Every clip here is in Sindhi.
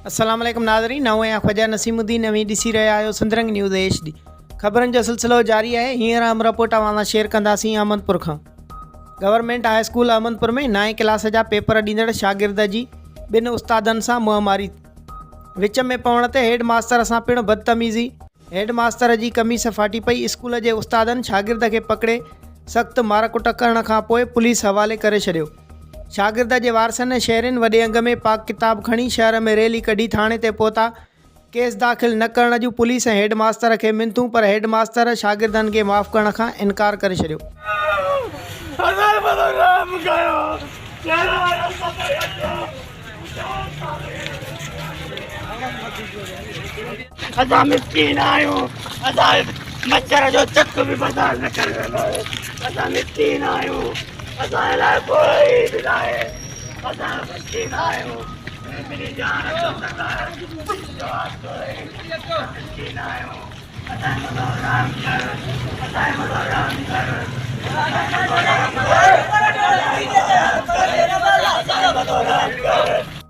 السلام عليڪم ناظرين آئون آهيان خواجه نسيم الدين اوهين ڏسي رهيا آهيو سنڌرنگ نيوز ايڇ ڊي خبرن جو سلسلو جاري آهي هينئر اهم رپورٽ اوهان سان شيئر ڪنداسين احمدپور کان گورنمينٽ هاء اسڪول احمدپور ۾ نائين ڪلاس جا پيپر ڏيندڙ شاگرد جي ٻن استادن سان منهن ماري وچ ۾ پوڻ تي هيڊ ماستر سان پڻ بدتميزي هيڊ ماستر جي قميص ڦاٽي پئي، اسڪول جي استادن شاگرد کي پڪڙي سخت مارڪٽ ڪرڻ کان پوء پوليس حوالي ڪري ڇڏيو. شاگرد جي وارثن ۽ شهرين وڏي انگ ۾ پاڪ ڪتاب کڻي شهر ۾ ريلي ڪڍي ٿاڻي تي پهتا، ڪيس داخل نه ڪرڻ جون پوليس ۽ هيڊ ماستر کي منٿون پر هيڊ ماستر شاگردن کي معاف ڪرڻ کان انڪار ڪري ڇڏيو. اسان مسڪين آهيون اسان مڇر جو چڪ به برداشت نه ڪري ويندو آهي اسان مسڪين آهيون اسان لاء ڪوئي به ناهي اسان مسڪين آهيون ٻنهي جان مسڪين آهيون اسان مٿان رحم ڪر اسان مٿان رحم ڪر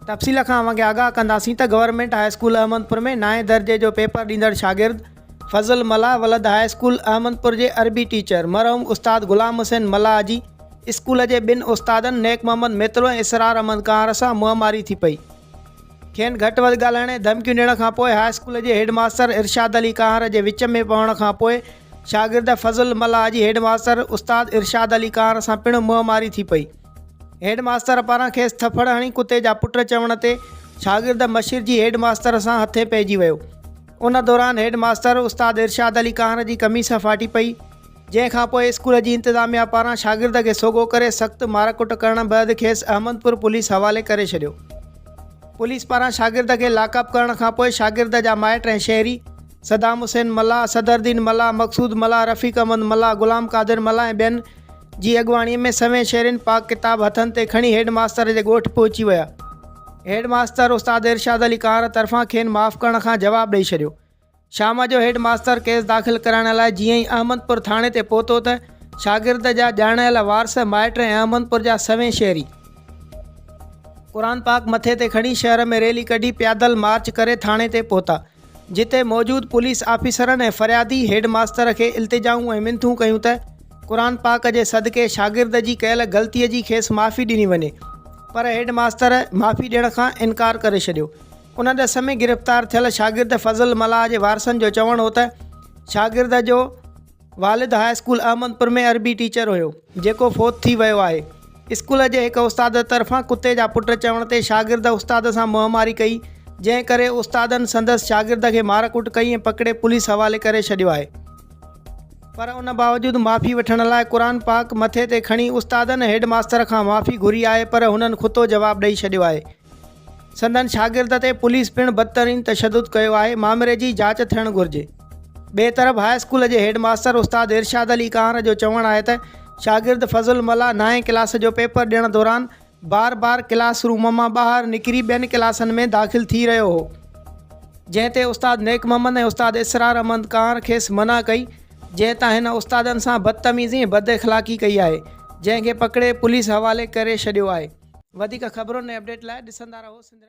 تفصيل کان اوهان کي آگاهه ڪنداسين ته گورنمينٽ هاء اسڪول احمدپور ۾ نائين درجي جو پيپر ڏيندڙ شاگرد فضل ملاح ولد هاء اسڪول احمدپور جي عربي ٽيچر مرحوم استاد غلام حسين ملاح جي اسڪول جي ٻن استادن نيڪ محمد ميتلو ۽ اسرار احمد ڪنهار سان منهن ماري ٿي پئي. کين گهٽ وڌ ڳالهائڻ ۽ ڌمڪيون ڏيڻ کان پوء هاء اسڪول جي هيڊ ماستر ارشاد علي ڪنهار جي وچ ۾ پوڻ کان پوء شاگرد فضل ملاح جي هيڊ ماستر استاد ارشاد علي ڪنهار سان پڻ منهن ماري ٿي پئي. هيڊ ماستر پاران کيس ٿڦڙ هڻي ڪتي جا پٽ چوڻ تي شاگرد مشرجي هيڊ ماستر سان هٿين پئجي ويو. ان دوران هيڊ ماستر استاد ارشاد علي ڪنهار جي قميص ڦاٽي پئي، جنهن کان پوء اسڪول جي انتظاميا پاران شاگرد کي سوگهو ڪري سخت مارڪٽ ڪرڻ بعد کيس احمدپور پوليس حوالي ڪري ڇڏيو. پوليس پاران شاگرد کي لاڪ اپ ڪرڻ کان پوء شاگرد جا مائٽ ۽ شهري صدام حسين ملاح، صدرالدين ملاح، مقصود ملاح، رفيق احمد ملاح، غلام قادر ملاح ۽ ٻين جي اڳواڻي ۾ سوين شهرين پاڪ ڪتاب هٿن تي کڻي هيڊ ماستر جي ڳوٺ پهچي ويا. هيڊ ماستر استاد ارشاد علي ڪنهار طرفان کين معاف ڪرڻ کان جواب ڏئي ڇڏيو. شام جو هيڊ ماستر ڪيس داخل ڪرائڻ لاء جيئن ئي احمد پور ٿاڻي تي پهتو ته شاگرد جا ڄاڻايل وارث، مائٽ ۽ احمد پور جا سوين شهري قرآن پاڪ مٿي تي کڻي شهر ۾ ريلي ڪڍي پيادل مارچ ڪري ٿاڻي تي پهتا. جتي موجود پوليس آفيسرن ۽ فريادي هيڊ ماستر کي التجائون ۽ منٿون ڪيون ته قرآن پاڪ جي صدقي شاگرد جي ڪيل غلطي جي کيس معافي ڏني وڃي پر هيڊ ماستر معافي ڏيڻ کان انڪار ڪري ڇڏيو. ان ڏس ۾ گرفتار ٿيل شاگرد فضل ملاح جي وارثن جو چوڻ هو ته شاگرد جو والد هاء اسڪول احمدپور ۾ عربي ٽيچر هيو، جيڪو فوت ٿي ويو آهي. اسڪول جي هڪ استاد طرفان ڪتي جا پٽ چوڻ تي شاگرد استاد سان منهن ماري ڪئي، جنهن ڪري استادن سندس شاگرد کي مار ڪٽ ڪئي ۽ پڪڙي پوليس حوالي ڪري ڇڏيو آهي. پر ان باوجود معافي وٺڻ لاء قرآن پاڪ مٿي تي کڻي استادن ۽ هيڊ ماستر کان معافي گهري آهي پر هنن کتو جواب ڏئي ڇڏيو آهي. سندن شاگرد تي پوليس پڻ بدترين تشدد ڪيو آهي، مامري جي جاچ ٿيڻ گهرجي. ٻئي طرف هاء اسڪول جي هيڊ ماستر استاد ارشاد علي ڪانهر جو چوڻ آهي ته شاگرد فضل ملاح نائين ڪلاس جو پيپر ڏيڻ دوران بار بار ڪلاس روم مان ٻاهر نڪري ٻين ڪلاسن ۾ داخل ٿي رهيو هو جنهن تي استاد نيڪ محمد ۽ استاد اسرار احمد ڪانهر کيس منع ڪئي جنهن تان هن استادن سان بدتميزي ۽ بداخلاقي ڪئي آهي جنهن کي پڪڙي پوليس حوالي ڪري ڇڏيو آهي. وڌيڪ خبرن ۽ اپڊيٽ لاء ڏسندا رهو سنڌ رنگ.